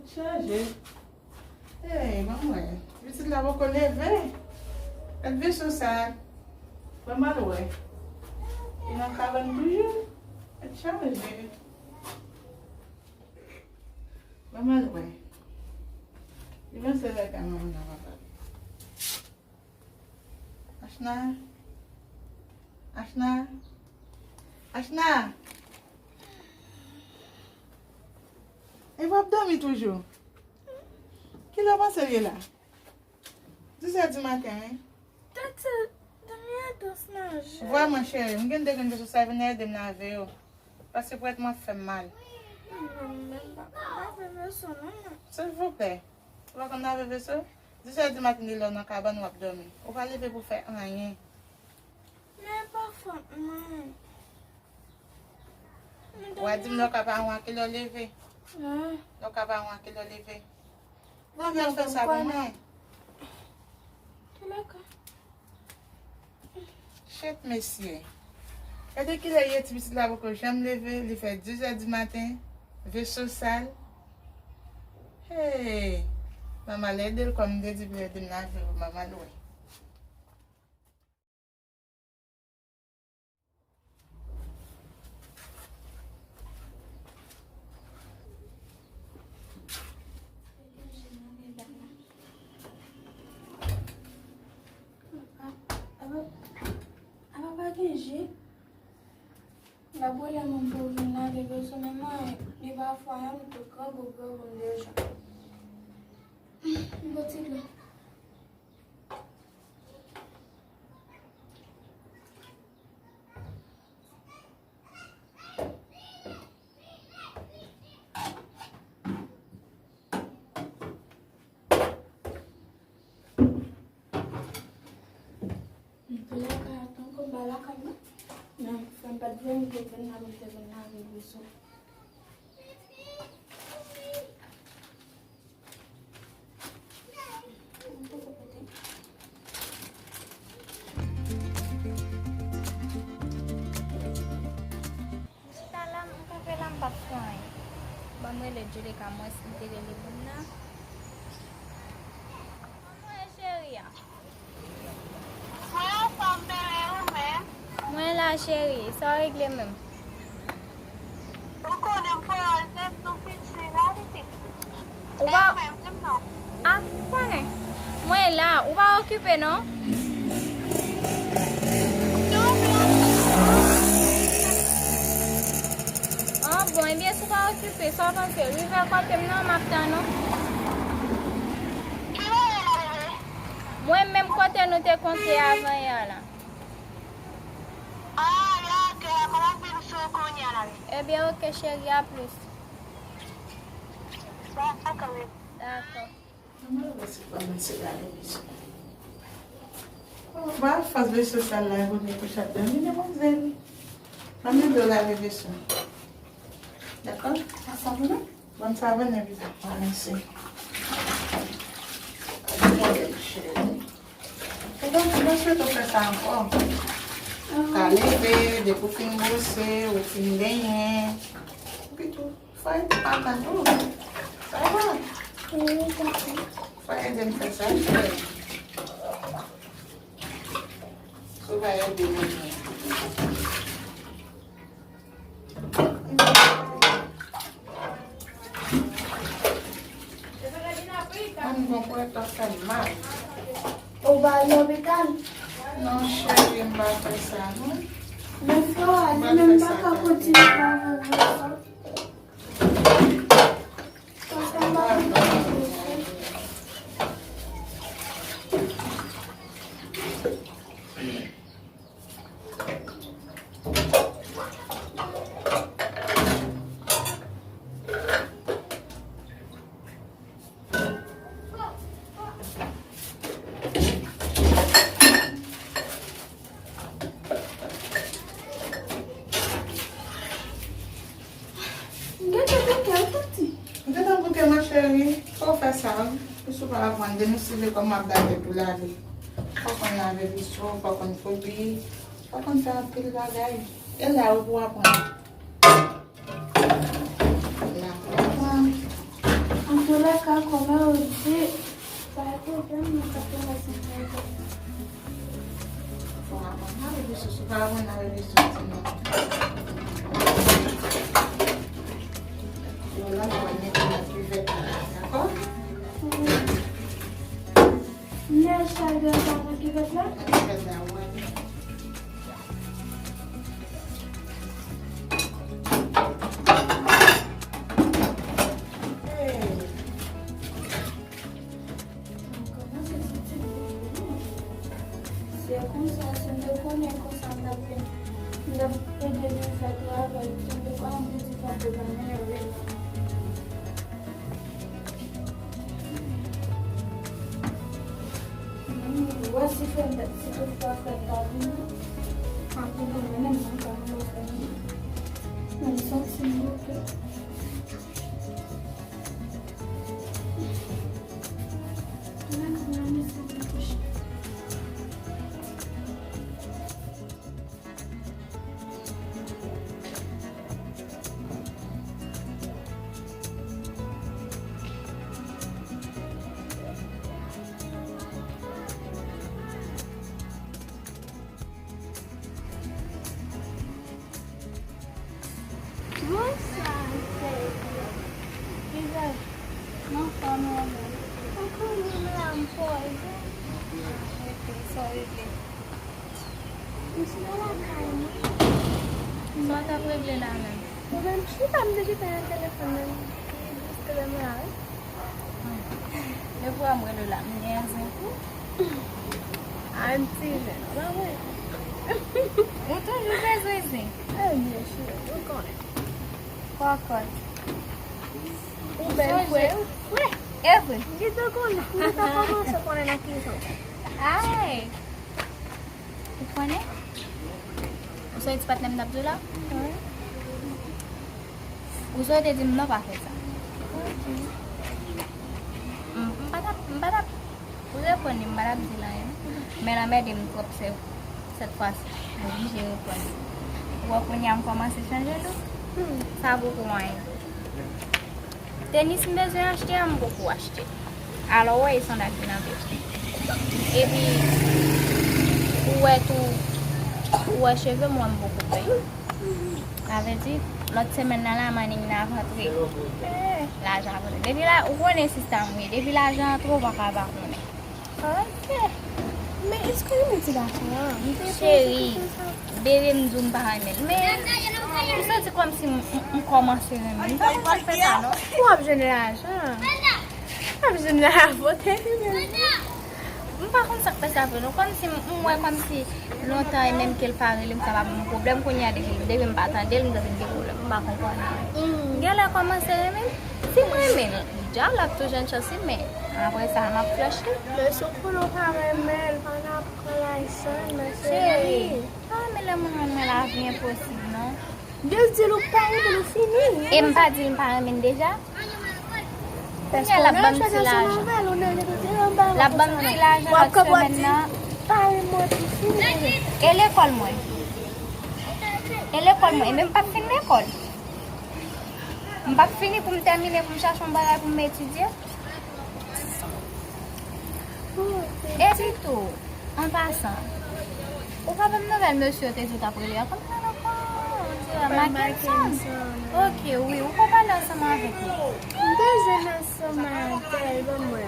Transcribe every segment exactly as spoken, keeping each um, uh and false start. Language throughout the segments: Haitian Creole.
Chanje. Hey, ban m wè. Pitit la poko leve. Gad veso sa. Ban m al wè. Li nan kabann toujou. Gad chanje. Ban m al wè. Li panse lè ka manman nan papa. Ashna. Ashna. Ashna. E w ap dòmi toujou? Kilè w panse l ye la? Dis è di maten, wi. Tèt se dòmi an dous nan je. Vrèman, cheri, m gen de grenn veso sa vin ede m lave yo. Paske prèt mwen fè m mal. Non, men m pa konn lave veso non, non. Silvouplè, ou pa konn lave veso? Dis è di maten, li lè w nan kabann, w ap dòmi. Ou pa leve pou fè anyen. Men e pa fòt mwen. W a di m lè w ka pa yon a kilè w leve? Lè w ka pa yon a kilè w leve? Ou vin fè sa pou mwen. Kilè ka? Chet mesye. Gade kilè ye, ti pitit la poko janm leve, li fè dis è di maten, veso sal. Hey! Manman l ede l kòm m te di pou l ede m lave yo, manman l wè. Apa, apa, apa pa gen je? L ap rele moun pou vin lave veso, men mwen, li pa fwayan, li tou grangou, grangou m deja. M pote dlo. M te lakay la tankou m pa lakay mwen. Men fè m pa t vle m te vin la, m te vin lave veso. Chita la, m kanpe la, m p ap fè anyen. Ban m rele Djoulie ka m wè si m te rele moun nan. Kòman w ye, cheri a? Mwen anfòm, bebe, ou menm? Mwen la, cheri. Sa w regle menm? Ou konnen m fè w al tèt nou piti la, pitit. Ou pa... E ou menm, di m non. A, m konnen. Mwen la, ou pa okipe non. Non, non. An bon, ebyen, si w pa okipe, sa w panse? Rive kote m nan, m ap tann ou. Ki lè w rive? Mwen menm kote nou te kontre avan yè la. Ah, lè a, ok, m ap vin sou ou kounye a la, wi. Ebyen, ok, cheri, a plis. Dakò, wi. Dakò. Mwen wè si kòmanse gade vizyon. Oh, ba fòs veso sal la, kote pou chat dòmi, demwazèl. Ban m ede w lave veso. Dakò? Sa savon non? Ban m savon nan vizyon. Mèsi. Mwen swete w fè sa ankò. Ka leve, depi w fin bwose, ou fin benyen. Epi tou, fò ede papa tou. Sa va? Fò ede m fè sa, cheri. Si w pa ede m, Ann bon pou w t ap fè m mal. Ou pa al lopital? Non, cheri, m pa fè sa, non. Men Flora, li menm pa ka kontinye travay konsa. Paske m pa konn. M gentan bouke, w santi? M gentan bouke, ma chérie. Fò w fè sa, wi. Pou si w pa aprann, demen si w vle kòm w ap lave pou lave. Fò w konn lave veso, fò w konn foubi, fò w konn fè anpil bagay. E la wi pou w aprann. La pou w aprann. Fò aprann nan leve sou, si w pa aprann nan leve sou, ti non. Yo la, nou pral mete nan kivèt la, dakò? Nèj sa gen sa nan kivèt la? Nan kivèt la, wi. Hey. Se konsa, si m te konnen konsa, m t ap vin, m t ap ede li fè travay, si m te konnen m te di fè travay, men yo vin. Wè si fè, si tout fwa fè ta vini, pa pou mwen menm, mwen pa mwen fè. Mwen santi m bloke. Bonswa, sè. Kisa? M anfòm, ou menm? Ou konnen m la, m pòze. Ah, ok, sa w regle? M sot lakay mwen. Sa w t ap regle la menm? Ou menm chita, m te chita nan telefòn nan. Jis lè m la, wi. Depi w ap rele la, m gen zen tou. A, m ti jèn, w pa wè? Ou toujou bezwen zen. E byen, cheri, ou konnen. Kòkòt. Ou bèl frè, ou frè. E vre. M gentan konnen. M gentan kòmanse konnen nan ki jan. Ay. Ou konnen? Ou sonje ti patnè m t ap di w la? Wi. Ou sonje w te di m non, pa fè sa. Ok. M, m pa t ap, m pa t ap reponn li, m pa t ap di l anyen. Men l anmède m twòp, se, sèt fwa si, m oblije reponn li. Ou wè kounye a m kòmanse chanje look? Hmm. Sa poko anyen. Tenis m bezwen achte a, m poko achte. Alò, w wè, e sandal ki nan pye m. Epi, ou wè tou, ou wè cheve m, w wè m poko peye. Sa vle di, lòt semèn nan la, Manning nan ap antre. Lajan ap antre. Depi la, ou konnen sista m ye. Depi lajan antre, ou pa ka pa konnen. Ok. Men èske nou mete lajan an? M te panse Cheri, konsa. Bebe, m di w m pa renmen l. Men, m santi kòmsi m, m, m kòmanse renmen l. M pa konn sa k fè sa, non. Ou ap jwenn lajan. W ap jwenn lajan pote li menm. M pa konn sa k fè sa vre, non. Kòmsi m, m wè kòmsi lontan e menm ke l pa rele m, sa pa ban m pwoblèm. Kounye a depi, depi m pa tande l, m santi m gen pwoblèm. M pa konprann anyen. Mm. M genlè kòmanse renmen l. Si m renmen l, dja l ap tou jwenn chans li, men apre sa, m ap flèch li. Men si w konnen w pa renmen l, pa nan pran lajan, men cheri. Cheri, pa renmen lè moun renmen, lavi enposib, non. Just di l ou pa renmen l, ou fini. E m pa di l m pa renmen l deja? Kounye a l ap ban m ti lajan. L ap ban m ti lajan lòt semèn nan. Pa renmen w, ou fini. E lekòl mwen? E lekòl mwen? E men m p ap fin lekòl. M p ap fini pou m tèmine, pou m chache yon bagay pou m etidye. Epi tou, an pasan, ou ka ban m nouvèl mesye w te di w t ap rele a? Kòman l rele ankò? On dirait Mackenson. Ok, wi, ou konn pale ansanm avèk li? M te jwenn ansanm avè l, ban m wè.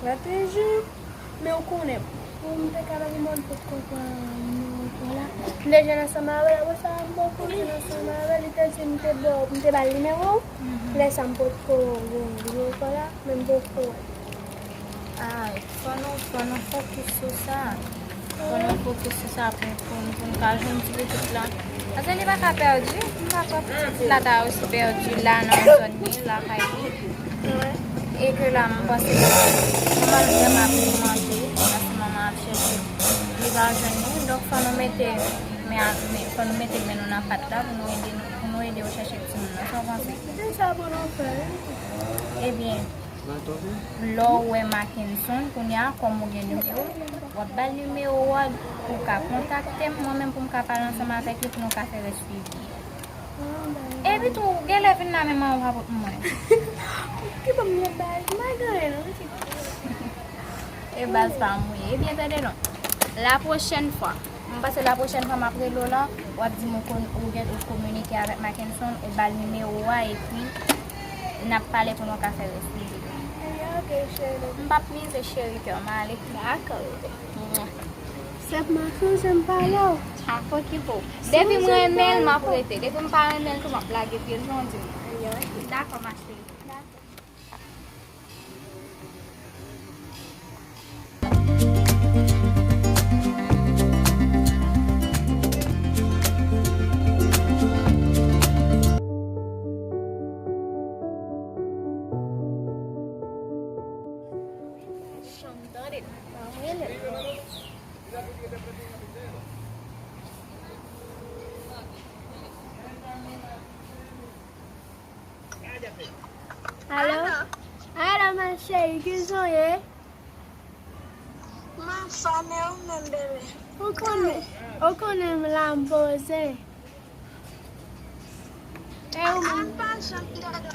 Lòt jou, men ou konnen, pou m te ka ba li, mwen potko pran nimewo w la. M te jwenn ansanm avè l, apre sa, m poko jwenn ansanm avè l, li te di m te ba w, m te ba l nimewo w. Lè sa, m potko jwenn nimewo w la, men m poko wè l. Ay, fò nou, fò nou fokis sou sa. Fò nou fokis sou sa pou, pou, pou n ka jwenn ti pitit la. Paske li pa ka pèdi. M pa kwè pitit la ta osi pèdi la nan zòn li, lakay li. E ke la, m panse manman l vrèman ap toumante, paske manman ap chèche, li pa jwenn li. Donk, fò nou mete men, men, fò nou mete men nou nan pat la pou nou ede, pou nou ede yo chèche timoun nan. Sa w panse? Se sa pou nou fè. Ebyen, lè w wè Mackenson, kounye a, kòm ou gen nimewo, w ap ba l nimewo a pou w ka kontakte m, mwen menm pou m ka pale ansanm avèk li pou nou ka fè rès swivi. Epi tou, ou genlè vin la, men manman w pa pot mwen. Ki ban m lòt bagay, m pa gen anyen non, pitit. E baz pa m wi. Ebyen, tande non. La pwochèn fwa, m panse la pwochèn fwa m ap rele w lan, w ap di m ou kon-, ou gen, ou kominike avèk Mackenson, ou ba l nimewo a, epi n ap pale pou nou ka fè rès li. Ebyen, ok, cheri. M p ap mize, cheri, kè m ale. Dakò, bebe. Sèlman, si w janm pale w. A, okipe w. Depi m renmen l, m ap rete. Depi m pa renmen l tou, m ap lage pye l, jan w di m. Ebyen, ok. Dakò, ma chérie. Dakò. Alo? Alo, ma chérie, kijan w ye? M anfòm, e ou menm, bebe? Ou konnen, ou konnen m la, m poze. E ou menm? M pa janm tande w,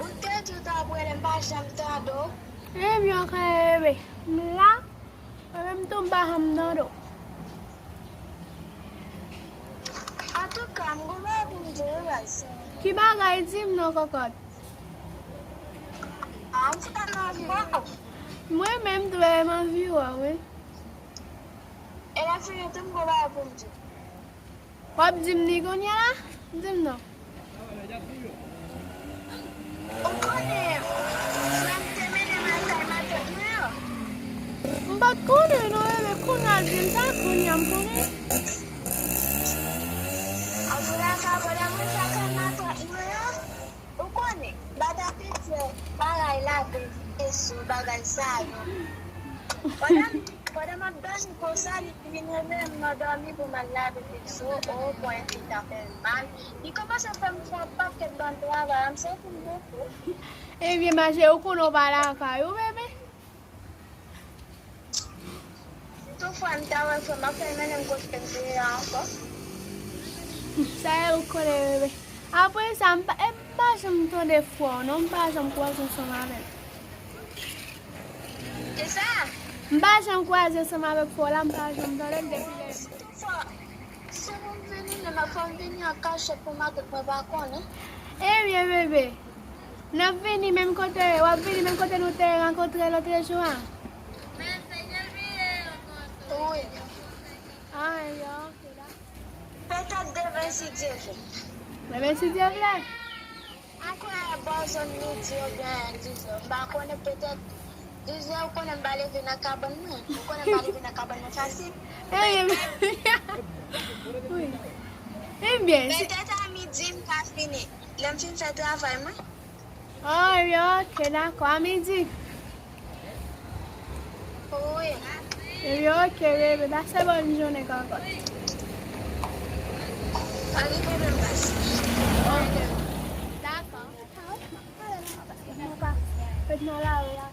ou te di w t ap rele m, m pa janm tande w. Ebyen, ok, bebe, m la. Mwen menm tou m pa janm tande w. Antouka, m gon bagay pou m di w wi, baz. Ki bagay? Di m non, kòkòt. A, m fè m anvi w. Mwen menm tou, m anvi w, wi. E lè fini tou, m gon bagay pou m di w. W ap di m li kounye a la? Di m non. Ou konnen, frè m te mennen m al kay matant mwen an. M pa t konnen non, bebe, kounye a l di m sa, kounye a m konnen. Antoulaka, pandan mwen t al kay matant mwen an, ou konnen, m pa t ap fè bagay lave veso, bagay sa yo. Pandan, pandan m ap dòmi konsa, li vin reveye m nan dòmi pou m al lave veso, o, pwen li ta fè m mal. Li kòmanse fè m fè yon pakèt bann travay, m santi m bouke. Ebyen, ma chérie, ou konnen w pa lakay ou, bebe? Toutfwa, m ta wè frè m ap fè mennen m kote m te ye a ankò. Sa e ou konnen, bebe. Apre sa, m pa, e m pa janm tande frè w non, m pa janm kwaze ansanm avè l. Kisa? M pa janm kwaze ansanm avèk frè w la, m pa janm tande l depi lè. Toutfwa, si pou m vini, men fò m vini an kachèt pou matant mwen pa konnen. Ebyen, bebe, n ap vini menm kote, w ap vini menm kote nou te rankontre lòt jou a? Wi. A, ebyen, ok, dakò. Petèt demen, si Dye vle. Demen, si Dye vle. M kwè bò zòn midi oubyen dizè. M pa konnen, petèt dizè, ou konnen m pa leve nan kabann mwen. Ou konnen m pa leve nan kabann mwen fasil. Ebyen, wi. Ebyen, si petèt a midi m ka fini. Lè m fin fè travay mwen. O, ebyen, ok, dakò. A midi. Wi. Ebyen, ok, bebe. Pase bòn jounen, kòkòt. Pa gen pwoblèm, pase. Ok. Dakò. Paske nou pa fèt nan lari a.